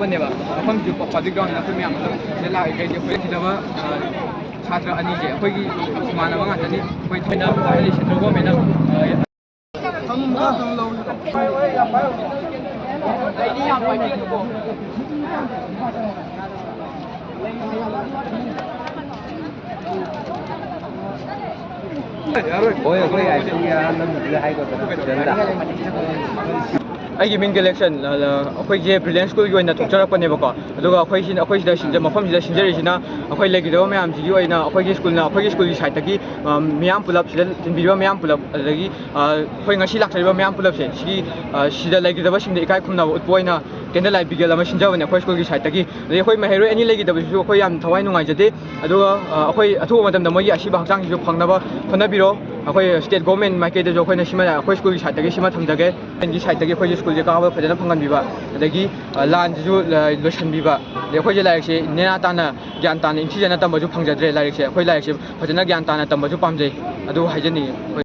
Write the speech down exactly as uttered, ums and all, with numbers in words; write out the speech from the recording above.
ꯕꯅꯦꯕ꯫ ꯃꯐꯝꯁꯤꯁꯨ public ground ꯑꯩꯈꯣꯏ ꯃꯌꯥꯝ ꯑꯗꯨꯝ ꯁꯤꯗ ꯂꯥꯛꯏꯈꯩꯁꯦ ꯑꯩꯈꯣꯏ ꯁꯤꯗꯕ, ꯑ, ꯁꯥꯇ꯭ꯔ ꯑꯅꯤꯁꯦ ꯑꯩꯈꯣꯏꯒꯤ ꯏꯃꯥꯟꯅꯕ ꯉꯥꯛꯇꯅꯤ꯫ ꯑꯩꯈꯣꯏ ꯊꯣꯏꯅ ꯍꯥꯏꯗꯤ ꯁꯦꯟꯇ꯭ꯔꯦꯜ ꯒꯣꯔꯃꯦꯟꯅ, ꯑ, ꯍꯣꯏ, ꯑꯩꯈꯣꯏ ꯍꯥꯏ ꯁ꯭ꯀꯨꯜꯒꯤ ꯑꯍꯜ ꯂꯃꯟꯗꯨꯗ ꯍꯥꯏꯒꯗ꯭ꯔꯥ? ꯑꯩꯒꯤ ꯃꯤꯡ ꯀꯂꯦꯛꯁꯟ, ꯑ, ꯑ, ꯑꯩꯈꯣꯏꯁꯦ ꯕ꯭ꯔꯤꯂꯤꯌꯟ ꯁ꯭ꯀꯨꯜꯒꯤ ꯑꯣꯏꯅ ꯊꯣꯛꯆꯔꯛꯄꯅꯦꯕꯀꯣ꯫ ꯑꯗꯨꯒ ꯑꯩꯈꯣꯏꯁꯤꯅ, ꯑꯩꯈꯣꯏ ꯁꯤꯗ ꯁꯤꯟꯖ-, ꯃꯐꯝꯁꯤꯗ ꯁꯤꯟꯖꯔꯤꯁꯤꯅ ꯑꯩꯈꯣꯏ ꯂꯩꯈꯤꯗꯕ ꯃꯌꯥꯝꯁꯤꯒꯤ ꯑꯣꯏꯅ ꯑꯩꯈꯣꯏꯒꯤ ꯁ꯭ꯀꯨꯜꯅ, ꯑꯩꯈꯣꯏꯒꯤ ꯁ꯭ꯀꯨꯜꯒꯤ ꯁꯥꯏꯠꯇꯒꯤ, ꯑ, ꯃꯤꯌꯥꯝ ꯄꯨꯂꯞ, ꯁꯤꯗ ꯇꯤꯟꯕꯤꯔꯤꯕ ꯃꯌꯥꯝ ꯄꯨꯂꯞ, ꯑꯗꯒꯤ, ꯑ, ꯑꯩꯈꯣꯏ ꯉꯁꯤ ꯂꯥꯛꯆꯔꯤꯕ ꯃꯌꯥꯝ ꯄꯨꯂꯞꯁꯦ, ꯁꯤꯒꯤ, ꯑ, ꯁꯤꯗ ꯂꯩꯈꯤꯗꯕꯁꯤꯡꯗ ꯏꯀꯥꯏ ꯈꯨꯝꯅꯕ ꯎꯠꯄ ꯑꯣꯏꯅ ꯀꯦꯟꯗꯜ ꯂꯥꯏꯠ ꯕꯤꯒꯦꯜ ꯑꯃ ꯁꯤꯟꯖꯕꯅꯦ ꯑꯩꯈꯣꯏ ꯁ꯭ꯀꯨꯜꯒꯤ ꯁꯥꯏꯠꯇꯒꯤ꯫ ꯑꯗꯩ ꯑꯩꯈꯣꯏ ꯃꯍꯩꯔꯣꯏ ꯑꯅꯤ ꯂꯩꯈꯤꯗꯕꯁꯤꯁꯨ ꯑꯩꯈꯣꯏ ꯌꯥꯝ ꯊꯋꯥꯏ ꯅꯨꯡꯉꯥꯏꯖꯗꯦ꯫ ꯑꯗꯨꯒ, ꯑ, ꯑꯩꯈꯣꯏ ꯑꯊꯨꯕ ꯃꯇꯝꯗ ꯃꯣꯏꯒꯤ ꯑꯁꯤꯕ ꯍꯛꯆꯥꯡꯁꯤꯁꯨ ꯐꯪꯅꯕ ꯍꯣꯠꯅꯕꯤꯔꯣ꯫ ꯑꯩꯈꯣꯏ ꯁ꯭ꯇꯦꯠ ꯒꯣꯔꯃꯦꯟ ꯃꯥꯏꯀꯩꯗꯁꯨ ꯑꯩꯈꯣꯏꯅ ꯁꯤꯃ, ꯑꯩꯈꯣꯏ ꯁ꯭ꯀꯨꯜꯒꯤ ꯁꯥꯏꯠꯇꯒꯤ ꯁꯤꯃ ꯊꯝꯖꯒꯦ꯫ ꯒꯤ ꯁꯥꯏꯠꯇꯒꯤ ꯑꯩꯈꯣꯏꯁꯦ ꯁ꯭ꯀꯨꯜꯁꯦ ꯀꯥꯕ ꯐꯖꯅ ꯐꯪꯍꯟꯕꯤꯕ, ꯑꯗꯒꯤ, ꯑ, ꯂꯥꯟꯁꯤꯁꯨ, ꯑ, ꯂꯣꯏꯁꯤꯟꯕꯤꯕ, ꯑꯗꯩ ꯑꯩꯈꯣꯏꯁꯦ ꯂꯥꯏꯔꯤꯛꯁꯦ ꯅꯦꯅꯥ ꯇꯥꯅ, ꯒ꯭ꯌꯥꯟ ꯇꯥꯅ, ꯏꯪꯊꯤꯖꯅ ꯇꯝꯕꯁꯨ ꯐꯪꯖꯗ꯭ꯔꯦ꯫ ꯂꯥꯏꯔꯤꯛꯁꯦ, ꯑꯩꯈꯣꯏ ꯂꯥꯏꯔꯤꯛꯁꯦ ꯐꯖꯅ ꯒ꯭ꯌꯥꯟ ꯇꯥꯅ ꯇꯝꯕꯁꯨ ꯄꯥꯝꯖꯩ꯫ ꯑꯗꯨ ꯍꯥꯏꯖꯅꯤꯡꯉꯤ꯫